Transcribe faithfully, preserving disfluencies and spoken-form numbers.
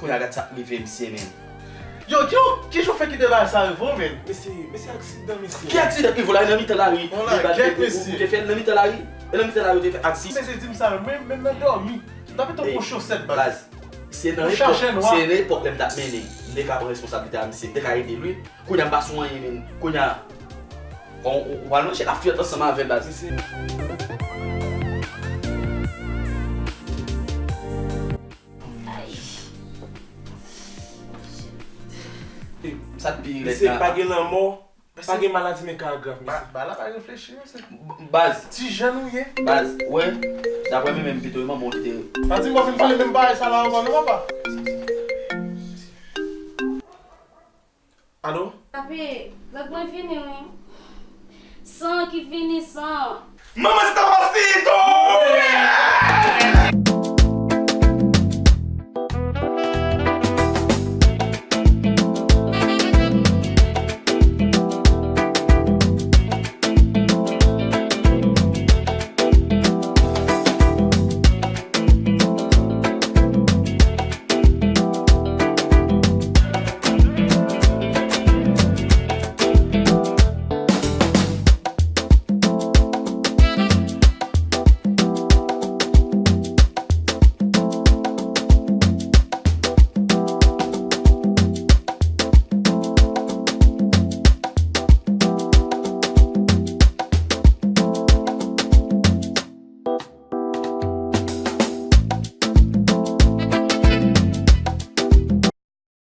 Kounye a gad sa k rive misye, men. Yo, ki, ki jan w fè kite bagay sa rive w, men? Mesye, mesye, aksidan, mesye. Ki aksidan ki rive w la, e nan mitan lari? Yon lagèt, mesye. Ou te fè l nan mitan lari? E nan mitan lari ou te fè aksidan? Mesye di m sa, men mwen menm nan dòmi. M t ap mete yon gwo chosèt, baz. Baz, se nan epòk, se nan epòk lè m t ap mennen, m te ka pran responsablite a misye, m te ka ede l, wi. Kounye a m pa sou anyen, men. Kounye a, w, w, w al nan chèn ap fèt ansanm avè l, baz. Mesye. Ay. Sa t pi rèd la. Mesye, pa gen lanmò, pa gen maladi mental grav, mesye. Ba, ba la pa reflechi, mesye. B-, baz. Ti jèn ou ye. Baz, wè. Daprè mwen menm, pito manman w ki te. Pa di m w ap vin pale menm bagay sa la ankò, non, papa. Alo? Papi, lòt mwen vini, wi. San ki vini, san. Mamacita pasito!